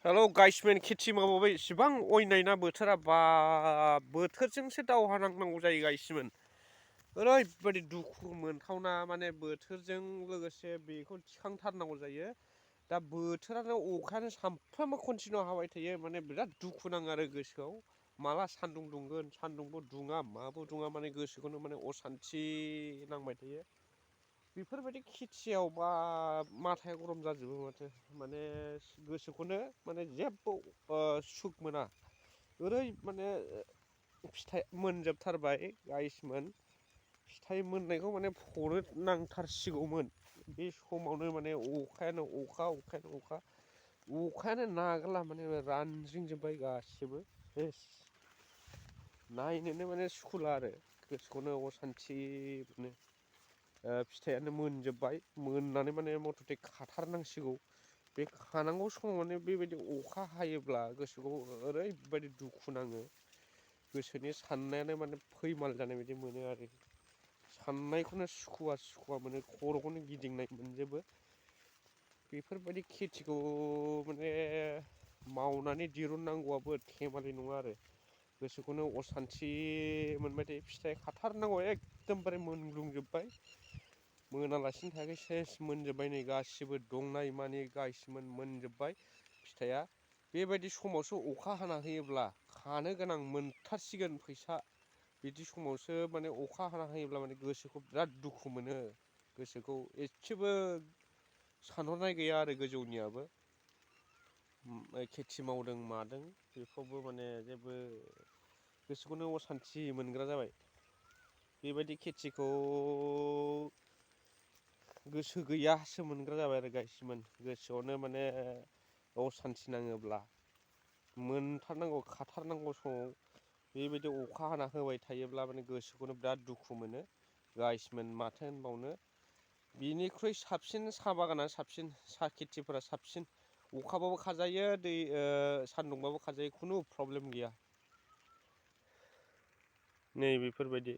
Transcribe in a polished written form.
Hello गाइसमेन खेथि मावबाय इसिबां अयनाय ना बोथोरा बा बोथोरजोंसो दावहा नांनांगौ जायो गाइसमोन। ओरैबायदि दुखु मोनथावना माने बोथोरजों लोगोसे बेखौ थिखांथारनांगौ जायो। दा बोथोरानो अखायानो सानफ्रामबो कन्टिनिउ हाबाय थायो माने बिराद दुखु नाङो आरो गोसोआव। माला सान्दुं दुंगोन सान्दुंबो दुङा माबो दुङा माने गोसोखौनो माने असान्थि नांबाय थायो। बेफोरबायदि खेथियाव बा माथाया गरम जाजोबो माथो माने गोसोखौनो माने जेबो सुख मोना। ओरै माने फिथाइ मोनजोबथारबाय गाइसमोन। फिथाइ मोननायखौ माने फनो नांथारसिगौमोन बे समावनो माने अखायानो अखा अखायानो अखा अखायानो नागारला माने रानज्रिंजोब्बाय गासिबो सेस। नायनोनो माने सुखुला आरो गोसोखौनो असान्थि मोनो। फिथाइयानो मोनजोब्बाय मोननानै माने मथथे खाथारनांसिगौ। बे खानांगौ समाव माने बेबायदि अखा हायोब्ला गोसोखौ ओरैबायदि दुखु नाङो। गोसोनि साननायानो माने फैमाल जानाय बायदि मोनो आरो। साननायखौनो सुखुवा सुखुवा मोनो खर'खौनो गिदिंनाय मोनजोबो। बेफोरबायदि खेथिखौ माने मावनानै दिरुननांगौआबो धेमालि नङा आरो। गोसोखौनो असान्थि मोनबाय थायो फिथाइ खाथारनांगौ एकदमबारे मोनग्लुंजोब्बाय। मोनालासिनो थायाखै सेस मोनजोब्बाय नै गासिबो दंनाय मानि गायसोमोन मोनजोब्बाय फिथाइया। बेबायदि समावसो अखा हाना होयोब्ला खानो गोनां मोनथारसिगोन फैसा। बिदि समावसो माने अखा हाना होयोब्ला माने गोसोखौ बिराद दुखु मोनो। गोसोखौ एसेबो सानहरनाय गैया आरो गोजौनियाबो। खेथि मावदों मादों बेफ्रावबो माने जेबो गोसोखौनो असान्थि मोनग्रा जाबाय। बेबायदि खेथिखौ गोसो गैयासो मोनग्रा जाबाय आरो गायसमोन गोसोआवनो माने असान्थि नाङोब्ला मोनथारनांगौ खाथारनांगौ समाव बेबायदि अखा हाना होबाय थायोब्ला माने गोसोखौनो बिराद दुखु मोनो। गाइसमोन माथो होनबावनो। बिनिख्रुइ साबसिन साहा बागाना साबसिन साहा खेथिफोरा साबसिन। अखाबाबो खाजायो दै सान्दुंबाबो खाजायो खुनु प्रब्लेम गैया। नै बेफोरबायदि